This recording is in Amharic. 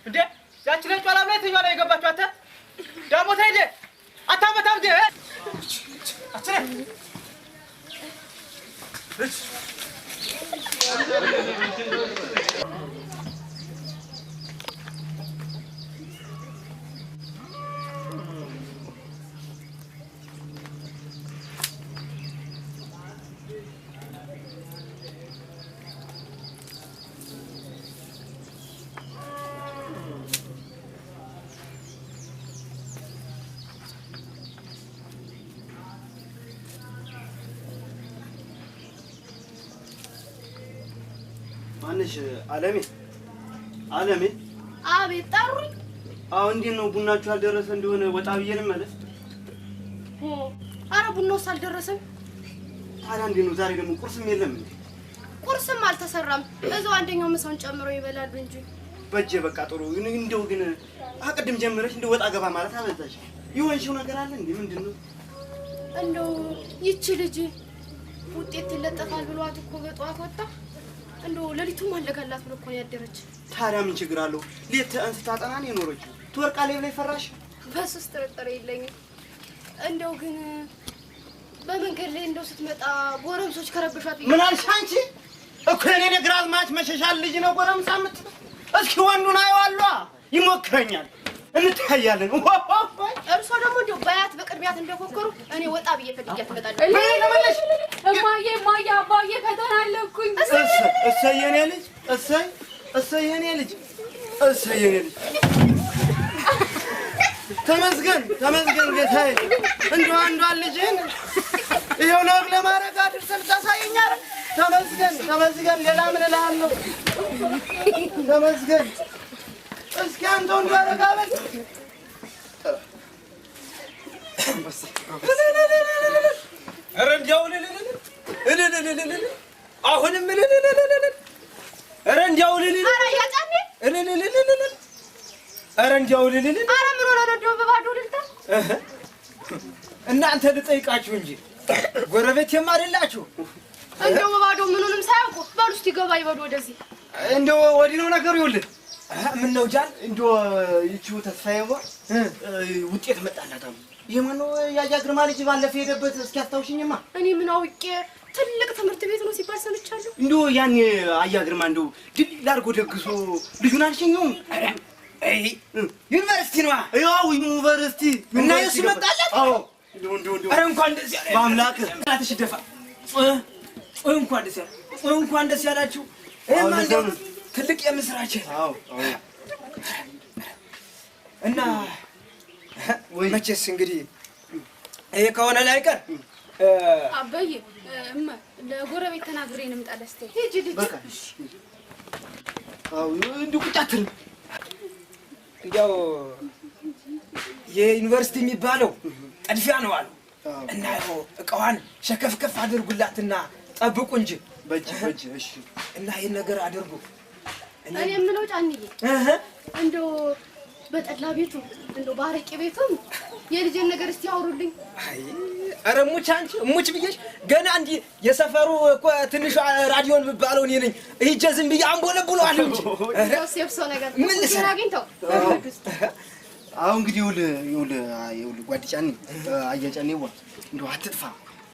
እንዴ ያቺ ነጯ ላም ላይ የትኛዋ ላይ የገባችሁ? አንተ ዳሞት ሂድ አታመታም እንዴ? አችነ እሺ ማነሽ? አለሜ አለሜ። አቤት፣ ጠሩኝ። አዎ፣ እንዴት ነው ቡናችሁ አልደረሰ እንደሆነ ወጣ ብዬ ልመለስ። አረ ቡናውስ አልደረሰም። ታዲያ እንዴት ነው ዛሬ ደግሞ ቁርስም የለም እንዴ? ቁርስም አልተሰራም። እዛው አንደኛው ምሳውን ጨምሮ ይበላሉ እንጂ። በጀ በቃ ጥሩ። እንደው ግን አቅድም ጀምረሽ እንደው ወጣ ገባ ማለት አበዛሽ። የሆንሽው ነገር አለ እንዴ? ምንድን ነው? እንደው ይቺ ልጅ ውጤት ይለጠፋል ብሏት እኮ በጠዋት ወጣ። እንደው ሌሊቱም አለጋላት ብሎ እኮ ነው ያደረች። ታዲያ ምን ችግር አለው? ሌት ተቀን ስታጠና ነው የኖረችው። ትወርቃለች ብለሽ ፈራሽ? በሱስ ጥርጥር የለኝም። እንደው ግን በመንገድ ላይ እንደው ስትመጣ ጎረምሶች ከረበሿት። ምን አልሽ አንቺ? እኮ የኔ ግራዝማች መሸሻል ልጅ ነው ጎረምሳ የምትለው። እስኪ ወንዱን አየዋለሁ፣ ይሞክረኛል፣ እንተያያለን። እርሶ ደግሞ እንደው በአያት በቅድሚያት እንደፎከሩ እኔ ወጣ ብዬ ፈልጊያት እመጣለሁ። ተመለሽ። እማዬ እማዬ፣ አባዬ ፈተና አለኩኝ። እሰይ የኔ ልጅ፣ እሰይ እሰይ የኔ ልጅ፣ እሰይ የኔ ልጅ። ተመስገን ተመስገን ጌታዬ። እንደው አንዷን ልጅህን ይኸው ለወግ ለማድረግ አድርሰህ ልታሳየኝ አይደል? ተመስገን ተመስገን። ሌላ ምን እልሃለሁ? ተመስገን። እስኪ አንተው እንደው አረጋ በል። ኧረ እንዲያው እልል እልል እልል አሁንም እልል እልል ኧረ እንዲያው እልል ኧረ እያጫኔ እልል እልል ኧረ እንዲያው እልል። ኧረ ምን ሆነ ነው እንደው በባዶ እልልታ? እናንተ ልጠይቃችሁ እንጂ ጎረቤቴም አይደላችሁ። እንደው በባዶ ምኑንም ሳያውቁ በሉ እስኪ ገባ ይበሉ ወደዚህ። እንደው ወዲህ ነው ነገሩ። ይኸውልህ ምን ነው ጃል? እንደው ይቺው ተስፋዬ ውጤት መጣላት አሉ። ይሄ ማነው ያያ ግርማ ልጅ ባለፈ የሄደበት? እስኪ አስታውሽኝማ። እኔ ምን አውቄ ትልቅ ትምህርት ቤት ነው ሲባል ሰምቻለሁ። እንደው ያኔ አያ ግርማ እንደው ድል አድርጎ ደግሶ ልጁን አልሸኘውም? አይ ዩኒቨርሲቲ ነዋ። ያው ዩኒቨርሲቲ እና የእሱ መጣላት? አዎ። እንደው እንደው እንደው ኧረ እንኳን ደስ ያለ በአምላክህ እናትሽ ደፋ። እንኳን ደስ ያለ እንኳን ደስ ያላችሁ። ይሄማ እንደው ትልቅ የምስራች። አዎ አዎ። እና መቼስ እንግዲህ ይሄ ከሆነ ላይ ቀር አባዬ እማ ለጎረቤት ተናግሬ እንምጣ። ደስቴ ሂጂ ልጅ። በቃ አዎ፣ እንዲሁ ቁጭ አትልም። እንዲያው የዩኒቨርሲቲ የሚባለው ጥድፊያ ነው አሉ። እና ያው እቃዋን ሸከፍከፍ አድርጉላትና ጠብቁ እንጂ። በእጅ በእጅ። እሺ። እና ይሄን ነገር አድርጉ። እኔ የምለው ጫንዬ እህ እንደው በጠላ ቤቱ እንደው በአረቄ ቤቱም የልጄን ነገር እስቲ አውሩልኝ። አይ ኧረ ሙች አንቺ ሙች ብዬሽ ገና እንዲህ የሰፈሩ እኮ ትንሿ ራዲዮን የምባለው እኔ ነኝ። ሂጄ ዝም ብዬ አንቦለቡለዋለሁ እንጂ። እንደው የእርሶ ነገር ምን ልሰራ? አግኝተው አሁን እንግዲህ ይኸውልህ ይኸውልህ ይኸውልህ ጓድ ጫኔ አያ ጫኔ ዋ እንደው አትጥፋ